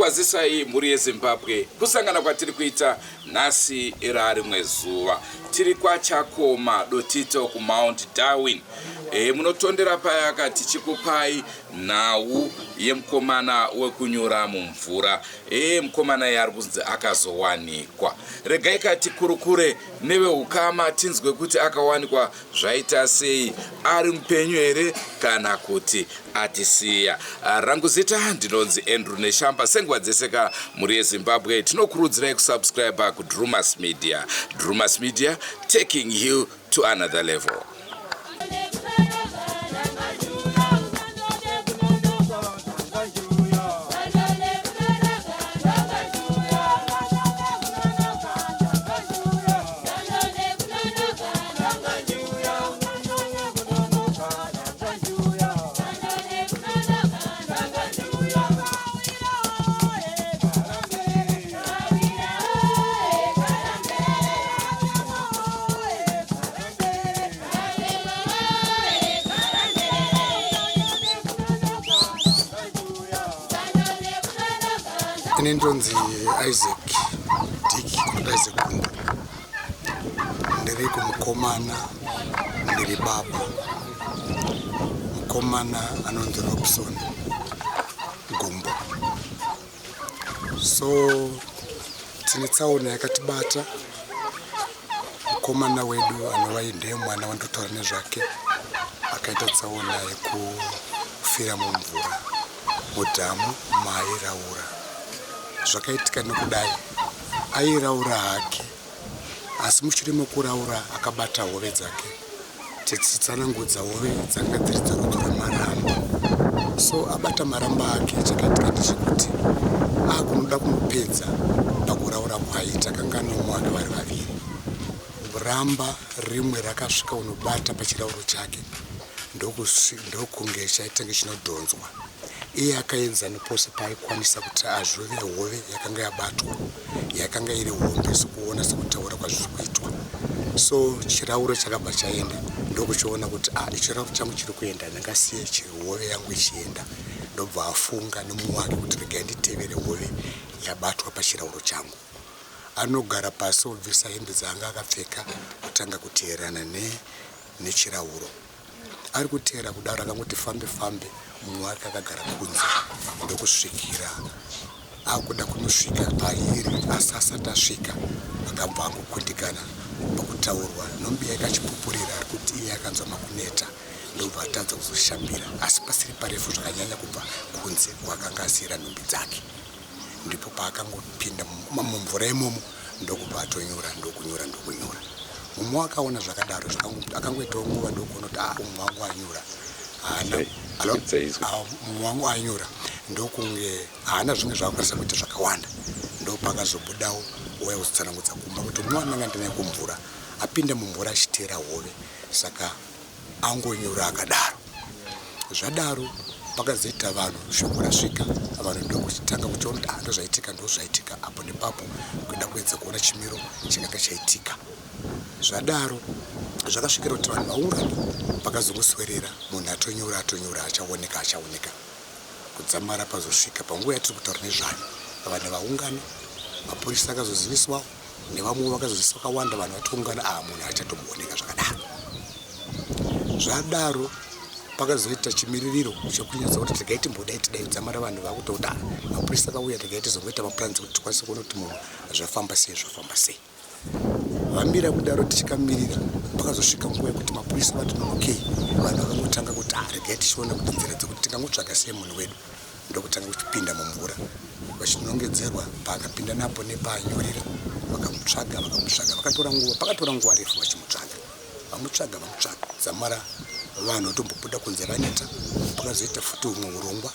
Kwazisai mhuri yeZimbabwe, kusangana kwatiri kuita nhasi rarimwe zuva. Tiri kwaChakoma Dotito kuMount Darwin. E, munotondera paya tichikupai nhau yemukomana wekunyura mumvura. E, mukomana iye ari kunzi akazowanikwa. Regai ka tikurukure neveukama tinzwe kuti akawanikwa zvaita sei, ari mupenyu here kana kuti atisiya. Ah, rangu zita ndinonzi Andrew Neshamba. Senguva dzese ka mhuri yeZimbabwe tinokurudzirai kusubscribe kuDrumas Media. Drumas Media taking you to another level. Ini ndonzi Isaac Dick kunoda Isaac Gumbo. Ndiri kumukomana, ndiri baba. Mukomana anonzi Robson Gumbo. So tine tsaona yakatibata. Mukomana wedu anova ndiye mwana wandotaura nezvake akaita tsaona yekufira mumvura mudhamu maairaura. Zvakaitika nekudai airaura hake asi mushure mekuraura akabata hove dzake tichitsanangudza hove dzanga dziri dzerudzi rwemaramba. So abata maramba ake chakaitika ndechekuti akunoda kunopedza pakuraura kwaiita kanga nemumwe wake vari vaviri. Ramba rimwe rakasvika unobata pachirauro chake ndokunge chaitange chinodhonzwa. Iye akaedza nepose paaikwanisa kuti azvove hove yakanga yabatwa yakanga iri hombe sekuona sekutaura kwazviri kuitwa. So chirauro chakabva chaenda ndokuchiona kuti ah, chirauro changu chiri kuenda ndingasiye hove yangu ichienda. Ndobva afunga nemumwe wake kuti regai nditevere hove yabatwa pachirauro changu. Anogara pasi obvisa hembe dzaanga akapfeka otanga kuteerana nechirauro. Ari kuteera kudaro akangoti fambe fambe mumwe wake akagara kunze ndokusvikira akuda kunosvika pairi asi asati asvika akabva angokundikana pakutaurwa nhumbi yake achipupurira ari kuti iye akanzwa makuneta ndobva atadza kuzoshambira asi pasiri parefu zvakanyanya kubva kunze kwaakanga asiyira nhumbi dzake. Ndipo paakangopinda mumvura imomo ndokubva atonyura ndokunyura ndokunyura. Mumwe akaona zvakadaro akangoitawo nguva ndokuona kuti ah umwe wangu anyura haana ah, mumwe wangu anyura ndokunge haana zvimwe zvaakwanisa kuita zvakawanda ndopakazobudawo ouya kuzotsanangudza kumba kuti mumwe wandanga ndinaye kumvura apinda mumvura achiteera hove saka angonyura akadaro. Zvadaro pakazoita vanhu shoko rasvika vanhu ndokuchitanga kuchiona kuti ah, ndozvaitika ndozvaitika apo nepapo kuda kuedza kuona chimiro chakanga chaitika. Zvadaro zvakasvikira kuti vanhu vaungane pakazongoswerera munhu atonyura atonyura achaoneka achaoneka kudzamara pazosvika panguva yatiri kutaura nezvayo vanhu vaungana mapurisa akazoziviswawo nevamwewo vakazozisa vakawanda vanhu vatoungana ah munhu achatombooneka zvakadaro zvadaro pakazoita chimiririro chekunyatsa kuti regai timbodai tidai dzamara vanhu vakutoda ah, mapurisa akauya regai tizongoita maplans kuti tikwanise kuona kuti munhu zvafamba sei zvafamba sei vamira kudaro tichikamirira pakazosvika nguva yekuti mapurisa vati nonokei vanhu vakangotanga kuti ah regai tichiona kuti nzira dzekuti tingangotsvaga sei munhu wedu ndokutanga kuchipinda mumvura vachinongedzerwa paakapinda napo nepaanyorera vakamutsvaga vakamutsvaga vakatora nguva pakatora nguva refu vachimutsvaga vamutsvaga vamutsvaga dzamara vanhu vatombobuda kunze vaneta pakazoita futi humwe urongwa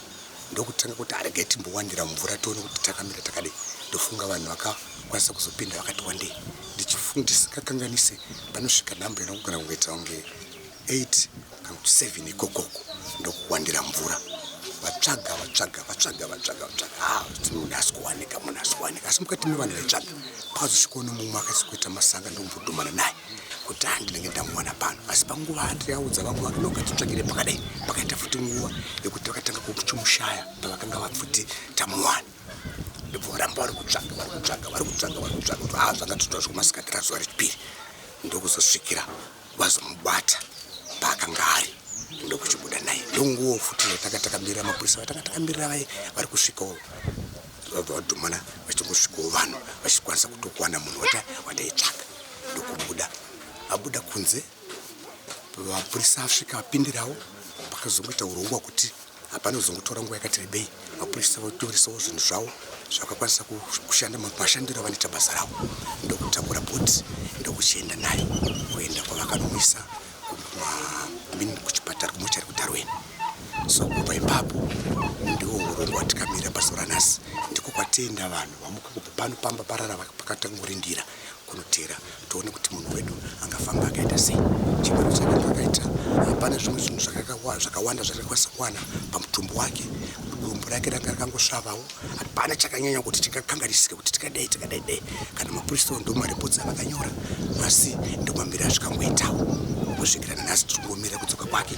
ndokutanga kuti aregai timbowandira mumvura tione kuti takamira takadii ndofunga vanhu vakakwanisa kuzopinda vakati wandei ndisingakanganise panosvika nhamba inogona kungoita kunge 8 kana kuti 7 ikokoko ndokuwandira mvura vatsvaga vatsvaga vatsvaga vatsvaga vatsvaga ah, munhu asi kuwanika munhu asi kuwanika asi mukati mevanhu vaitsvaga pakazosvikawo nemumwe akasi kuita masanga ndokumbodhumana naye kuti ah ndinenge ndamuwana pano asi panguva andiri audza vamwe vake nokatitsvagire pakadai pakaita futi nguva yekuti vakatanga kuchimushaya pavakanga vafuti tamuwana. Ndobva varamba vari kutsvaga, vari kutsvaga, vari kutsvaga, vari kutsvaga kuti haa zvanga tinoda zvekumasikati razuva rechipiri. Ndokuzosvikira vazomubata paakanga ari ndokuchibuda naye. Ndonguwo futi yatanga takamirira mapurisa vatanga takamirira vaye vari kusvikawo vabva vadhumana vachingosvikawo vanhu vachikwanisa kutokuwana munhu wataitsvaga ndokubuda abuda kunze mapurisa asvika apindirawo pakazongoita urongwa kuti hapana kuzongotora nguva yakati rebei mapurisa votorisawo zvinhu zvavo zvakakwanisa kushanda mashandiro avanoita basa ravo ndokutakura bhoti ndokuchienda nayo kuenda kwavakanomisa kuchipatara kumochari kuDarwin. So kubva ipapo ndiwo urongwa hwatikamirira pazuva ranhasi. Ndiko kwatienda vanhu vamuka kubva pano pamba parara pakatangorindira kunoteera tione kuti munhu wedu angafamba akaita sei. Chimiro chake akaita hapana zvimwe zvinhu zvakawanda zvatakakwanisa kuwana pamutumbi wake. Dumbu rake ranga rakangosvavawo, hapana chakanyanya kuti chingakanganisike kuti tikadai tikadai dai. Kana mapurisa ndomaripotsi avakanyora, asi ndomamiro azvikangoitawo kusvikira nanhasi tiri kungomira kudzoka kwake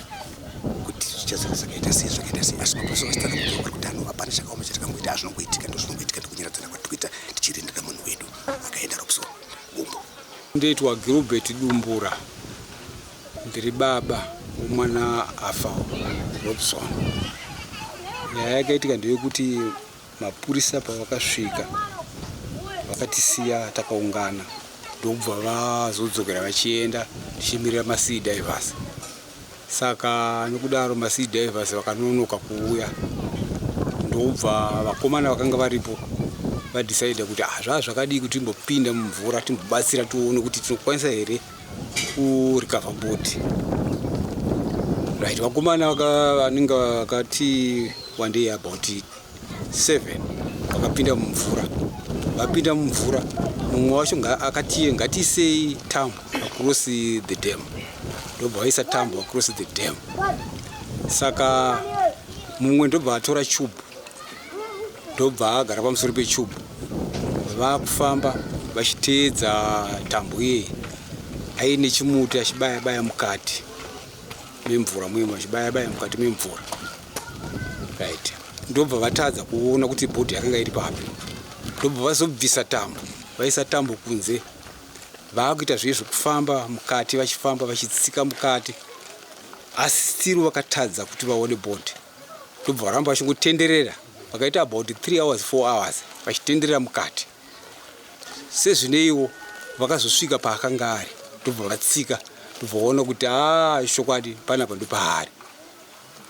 kuti zvichazenge zvakaita sei zvakaita sei. Asi mapurisa vasitana kudzoka vari kuti ano hapana chakaoma chatikangoita, azvinongoitika ndozvinongoitika, ndikunyaradzana kwatiri kuita tichirindira munhu wedu akaenda Robson Gumbo. Ndoitwa Gilbert Dumbura, ndiri baba womwana afa Robson. Nyaya yakaitika ndeyekuti mapurisa pavakasvika vakatisiya takaungana ndokubva vazodzokera vachienda tichimirira masea divers. Saka nokudaro masea divers vakanonoka kuuya ndokubva vakomana vakanga varipo vadecide kuti ah, zvaa zvakadii kuti timbopinda mumvura timbobatsira tione kuti tinokwanisa here kurecover body. Right, vakomana vanenge vakati wandei about 7 vakapinda mumvura. Vapinda mumvura, mumwe wacho akati ngatiisei tambo across the dam, ndobva vaisa tambo across the dam. Saka mumwe ndobva atora chubhu, ndobva agara pamusoro pechubhu, vakufamba vachiteedza tambo iyeyi aine chimuti achibaya baya mukati memvura muye, vachibaya baya mukati memvura. Right, ndobva vatadza kuona kuti bhodhi yakanga iri papi, ndobva vazobvisa tambo, vaisa tambo kunze, vaakuita zviye zvekufamba mukati, vachifamba vachitsika mukati, asi still vakatadza kuti vaone bhodhi. Ndobva varamba vachingotenderera, vakaita about 3 hours 4 hours vachitenderera mukati. Sezvineiwo vakazosvika paakanga ari, ndobva vatsika, ndobva vaona kuti haa chokwadi panapa ndopaari,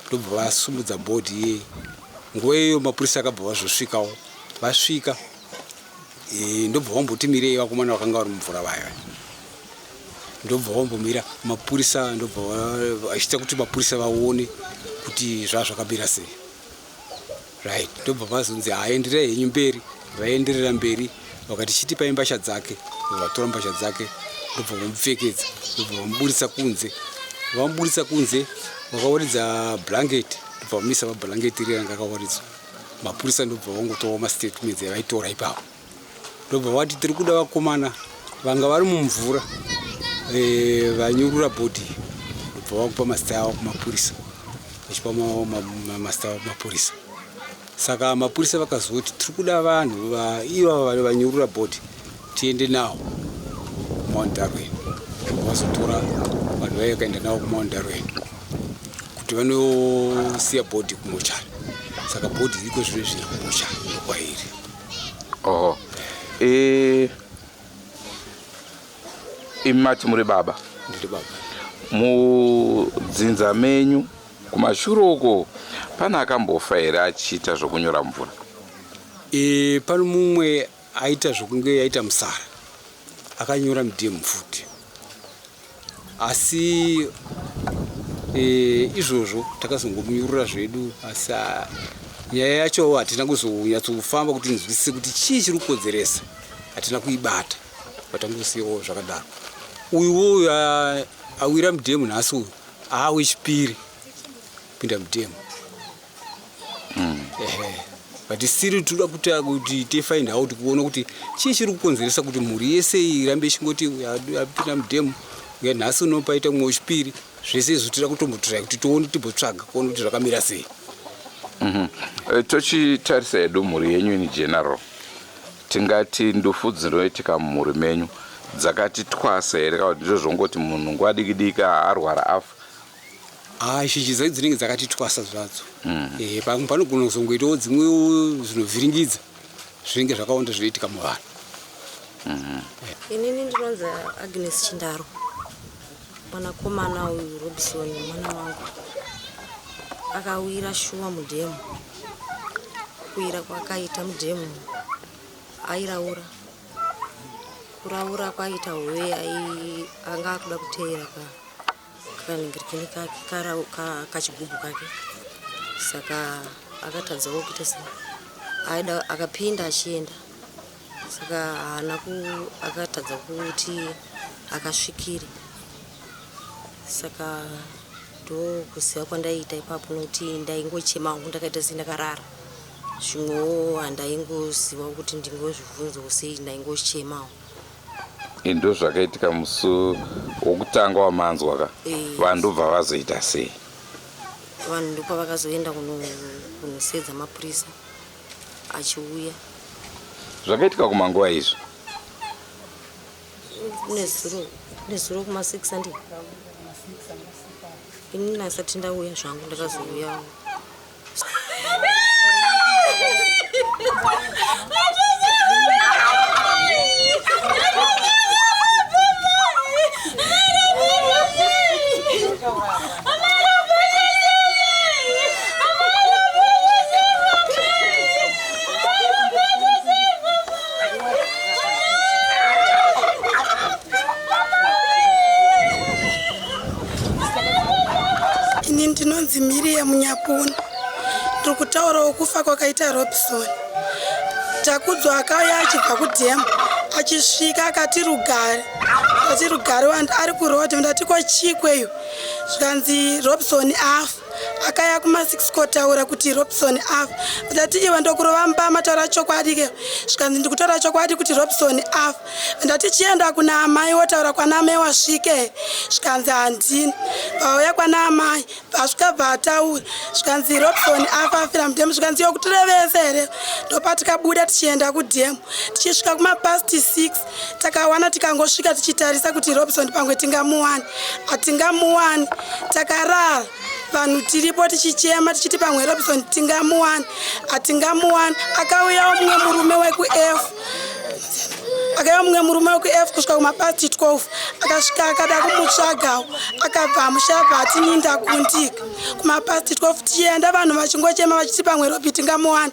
ndobva vasumudza bhodhi iyeye. Nguva iyoyo mapurisa akabva vazosvikawo, vasvika ndobva vamboti mirei vakomana vakanga vari mumvura vaya, ndobva vambomira mapurisa, ndobva vachiita kuti mapurisa vaone kuti zvaa zvakamira sei. Right, ndobva vazonzi haenderei henyu mberi, vaenderera mberi vakati chitipai mbatya dzake, vatora mbatya dzake ndobva vamupfekedza, ndobva vamuburitsa kunze. Vamuburitsa kunze vakawaridza blanket, ndobva vamisa pablanket riya ranga rakawaridzwa. Mapurisa ndobva vangotora mastatements avaitora ipapo, ndobva vati tiri kuda vakomana vanga vari mumvura vanyurura bhodhi, ndobva vakupa mazita avo kumapurisa, vachipa mazita avo kumapurisa. Saka mapurisa vakazoti tiri kuda vanhu ivava vanyurura bhodhi tiende navo kuMount Darwin. Vazotora vanhu vaive vakaenda navo kuMount Darwin kuti vanosiya bhodhi kumochari. Saka bhodhi iriko zvino zviri kumochari ndokwairi. Oho. Imi mati muri baba? Ndiri baba. Mudzinza menyu kumashure uko pane akambofa here achiita zvokunyura mvura? Pano mumwe aita zvokunge aita musara akanyura mudhemu futi, asi izvozvo takazongomunyurura zvedu, asi nyaya yacho hatina kuzonyatsofamba kuti nzwisise kuti chii chiri kukonzeresa, hatina kuibata, vatangosiyawo zvakadaro. Uyuwo uyu awira mudhemu nhasi uyu aawechipiri kupinda mudhemu. Ehe, but still toda kuti tifind out kuona kuti chii chiri kukonzeresa kuti mhuri yese irambe ichingoti apinda mudhemu uya nhasi unopaita mumwe wechipiri. Zvese izvo tira kutombotirai kuti tione, timbotsvaga kuona kuti zvakamira sei. Tochitarisa hedu mhuri yenyu in general. Tingati ndufu dzinoitika mumhuri menyu dzakati twasa here kana kuti ndizvo zvongoti munhu nguva diki diki arwara afa? Haa zhinji dzacho dzinenge dzakati twasa zvadzo. Ehe pamwe panogona kuzongoitawo dzimwewo zvinovhiringidza zvinenge zvakawanda zvinoitika muvanhu. Inini ndinonzi Agnes Chindaro. Mwanakomana uyu Robson mwana wangu akawira shuwa mudhemu. Kuwira kwakaita mudhemu airaura. Kuraura kwaita hove anga akuda kuteera ka kaningirikini kake kachigubhu kake saka akatadzawo kuita sei aida akapinda achienda saka haana ku akatadza kuti akasvikire saka ndokuziva kwandaiita ipapo nokuti ndaingochema hangu ndakaita sendakarara zvimwewo handaingoziva kuti ndingozvibvunzawo sei ndaingochemawo Ndozvakaitika musi wokutanga wamanzwa ka Eh. vanhu ndobva vazoita sei vanhu ndopavakazoenda kunosedza mapurisa achiuya. Zvakaitika kumanguva izvi? Nezuro, nezuro kuma 6 andi. Ini asati ndauya zvangu ndakazouya. Ini ndinonzi Miriam Nyapuna. Ndiri kutaurawo kufa kwakaita Robson. Takudzwa akauya achibva kudhemu achisvika akati rugare ndati rugare wandi ari kuroad ndati ko chii kweyo zvikanzi Robson afa akaya kuma6 kotaura kuti Robson afa ndati iwe ndokurova mbama taura chokwadi ke zvikanzi ndikutaura chokwadi kuti Robson afa ndati chienda kuna amai wotaura kwana amai wasvike zvikanzi handina vauya kwana amai vasvika bvataura zvikanzi Robson afa afira mudhemu zvikanzi iwe kutirevese here ndopatikabuda tichienda kudhemu tichisvika kumapast 6 takawana tikangosvika tichitarisa kuti Robson pamwe tingamuwani hatingamuwani takarara vanhu tiripo tichichema tichiti pamwe Robson tingamuwani hatingamuwani akauyawo mumwe murume wekuF akauya mumwe murume wekuF kusvika kumapast 12 akasvika akada kumutsvagawo akabva amushabva atini ndakundika kumapast 12 tichienda vanhu vachingochema vachiti pamwe Robi tingamuwani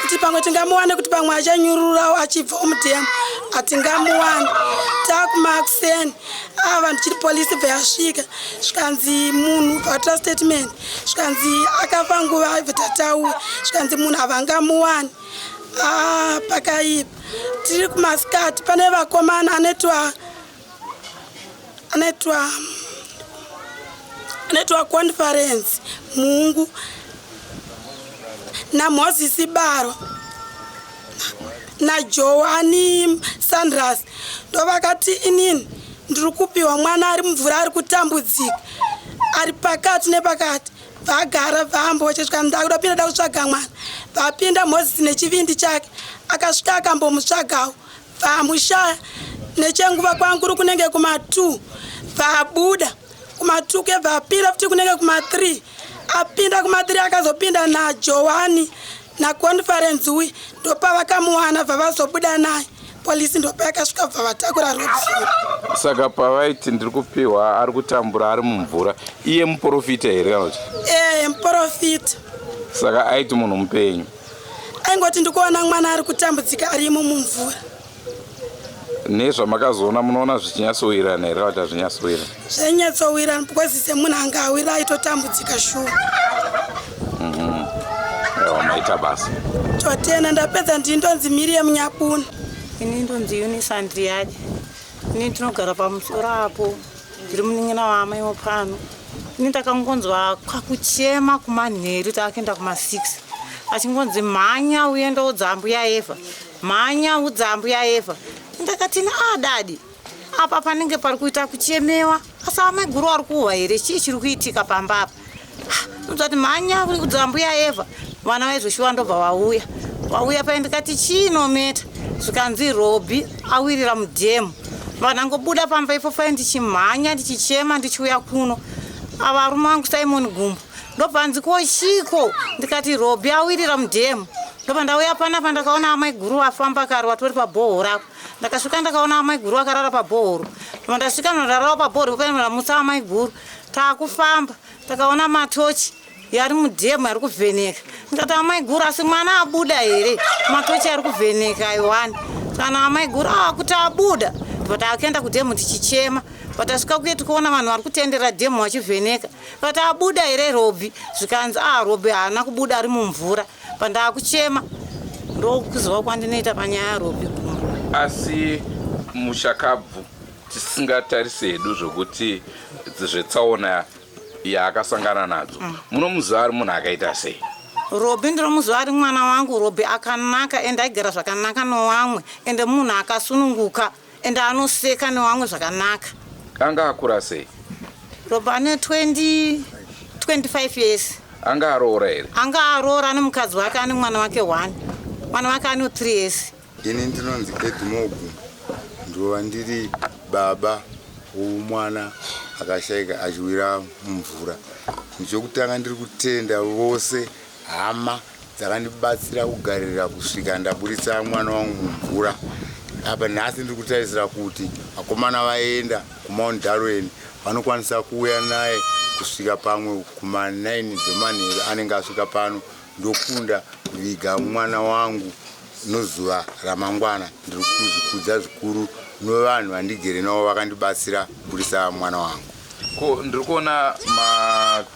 kuti pamwe tingamuwane kuti pamwe achanyururawo achibva mudhemu hatingamuwani takumakuseni ava vanhu chiri polisi bva yasvika zvikanzi munhu bvatora statement zvikanzi akafa nguva bva tataura zvikanzi munhu havangamuwani ah, pakaipa tiri kumasikati pane vakomana anoitwa anoitwa anoitwa conference mungu namozisi baro najoani sandras ndovakati inini ndiri kupiwa mwana ari mumvura ari kutambudzika ari pakati nepakati vagara vambochesvika ndakuda pinda da kutsvaga mwana vapinda mozisi nechivindi chake akasvika akambomutsvagawo Vamushaya nechenguva kwanguri kunenge kuma 2 vabuda kuma 2 ke vapira futi kunenge kuma 3 apinda kuma 3 akazopinda naJohani naconference uyi ndopavakamuwana vavazobuda naye polisi ndopayakasvika bva vatakura Robson. Saka pavaiti ndiri kupiwa ari kutambura ari mumvura iye muporofita here kana kuti? Ee muporofita. Saka aiti munhu mupenyu. Aingoti ndikuona mwana ari kutambudzika arimo mumvura. Nezvamakazoona munoona zvichinyatsowirana here kana kuti hazvinyatsowirana? Zvainyatsowirana because semunhu anga awira aitotambudzika shuwa. Mhm. Ewa maita basa. Totena ndapedza ndini ndonzi Miriam Nyabuna. Ini ndonzi Eunice Andriadi. Ini ndinogara pamusoro apo. Ndiri munin'ina waamai wepano. Ini ndakangonzwa kakuchema kumanheru takaenda kuma6 achingonzi mhanya uende udza ambuya Eva, mhanya udza ambuya Eva. Ndakati a dadi apa panenge pari kuita kuchemewa asi amaiguru ari kuhwa here chii chiri kuitika pamba apa ndodzati mhanya udza ambuya Eva vana vaizoshuwa ndobva vauya vauya paye ndikati chii nometa Zvikanzi Robi awirira mudhemu. Vanangobuda pamba ipopai ndichimhanya ndichichema ndichiuya kuno. Avarume vangu Simon Gumbo ndobvanzi ko chiko ndikati Robi awirira mudhemu. Ndobva ndauya panapa ndakaona amaiguru vafamba kare vatori pabhohoro apo. Ndakasvika ndakaona amaiguru vakarara pabhohoro. Ndobva ndasvika ndararawo pabhohoro ipopai ndamutsa amaiguru. Takufamba takaona matochi yari mudhemu yari kuvheneka ndikati amaiguru asi mwana abuda here matochi ari kuvheneka aiwani kana amaiguru akuti abuda ndibva takuenda kudhemu tichichema patasvika kuye tikuona vanhu vari kutendera dhemu vachivheneka vati abuda here robhi zvikanzi a ah, robhi haana kubuda ari mumvura pandakuchema ndokuziva kwandinoita panyaya yarobhi gumbo asi mushakabvu tisingatarise hedu zvokuti zvetsaona yaakasangana nadzo mm. munomuziva ari munhu akaita sei robi ndinomuziva ari mwana wangu robi akanaka ende aigara zvakanaka nowamwe ende munhu akasununguka ende anoseka newamwe zvakanaka anga akura sei robi ane 20 25 years anga aroora here anga aroora ane mukadzi wake ane mwana wake one mwana wake ane 3 years Ini ndinonzi Edmore Gumbo, ndova ndiri baba womwana akashaika achiwira mumvura. Chokutanga ndiri kutenda vose hama dzakandibatsira kugarira kusvika ndaburitsa mwana wangu mumvura. Apa nhasi ndiri kutarisira kuti vakomana vaenda kuMount Darwin vanokwanisa kuuya naye kusvika pamwe kuma9 dzemanheru anenge asvika pano ndokunda kuviga mwana wangu nozuva ramangwana ndiri kuzvikudza zvikuru novanhu vandigere navo vakandibatsira kuburisa mwana wangu ko ndiri kuona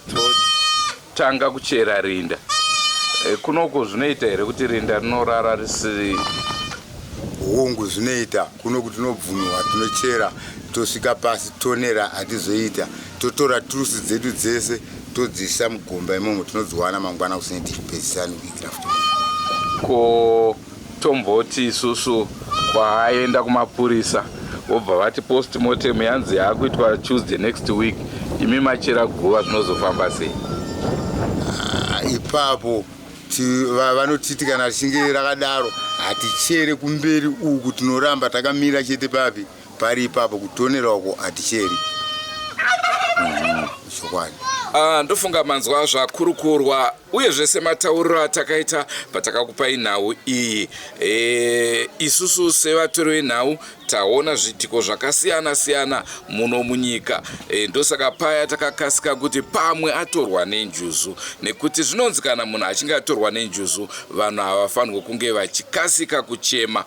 matotanga kuchera rinda e, kunoku zvinoita here kuti rinda rinorara risiri hongu zvinoita kunoku tinobvumiwa tinochera tosvika pasi tonera hatizoita totora turusi dzedu dzese todziisa mugomba imomo tinodziwana mangwana kusine tichipedzisa nekuitira futi ko tomboti isusu kwaaenda kumapurisa vobva vati postmortem yanzi yaakuitwa tuesday next week imi machera guva zvinozofamba sei ah, ipapo vanotiti kana richinge rakadaro hatichere kumberi uku tinoramba takamira chete papi pari ipapo kutonera uko haticheri chokwadi Ah, ndofunga manzwa zvakurukurwa uyezve sematauriro atakaita patakakupai nhau iyi e, isusu sevatori venhau taona zviitiko zvakasiyana siyana muno munyika e, ndosaka paya takakasika kuti pamwe atorwa nenjuzu nekuti zvinonzi kana munhu achinge atorwa nenjuzu vanhu havafanirwe kunge vachikasika kuchema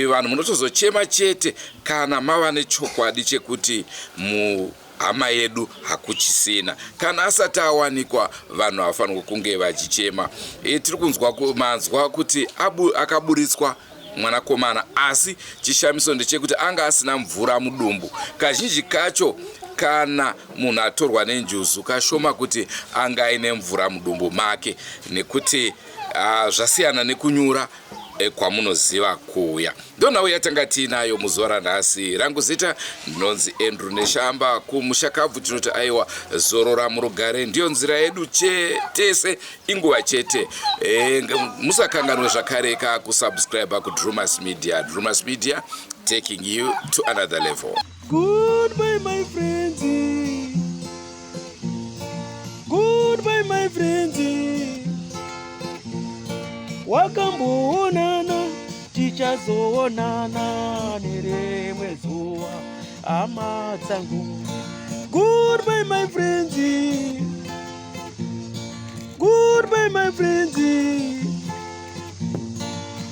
vanhu munotozochema chete kana mava nechokwadi chekuti muhama yedu hakuchisina kana asati awanikwa vanhu havafanirwa kunge vachichema e, tiri kunzwa manzwa kuti abu, akaburitswa mwanakomana asi chishamiso ndechekuti anga asina mvura mudumbu kazhinji kacho kana munhu atorwa nenjuzu kashoma kuti anga aine mvura mudumbu make nekuti uh, zvasiyana nekunyura eh, kwamunoziva kuuya ndonhau yatanga tiinayo muzuva ranhasi rangu zita ndinonzi andrew neshamba kumushakabvu tinoti aiwa zorora murugare ndiyo nzira yedu tese inguva chete e, musakanganwe zvakare ka kusubscribe kudrumas media drumas media taking you to another level Goodbye my friends. Goodbye my friends. Wakamboonana tichazoonana nerimwe zuva hama dzangu. Goodbye my friends. Goodbye my friends.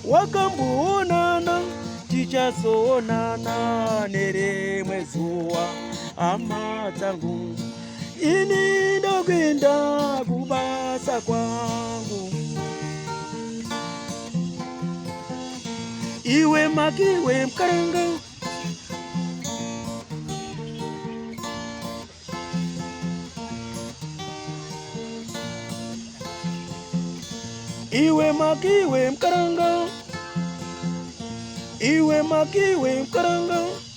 Wakamboonana tichazoonana nerimwe zuva hama dzangu. Ini ndokuenda kubasa kwangu. Iwe makiwe mkaranga Iwe makiwe mkaranga Iwe makiwe mkaranga.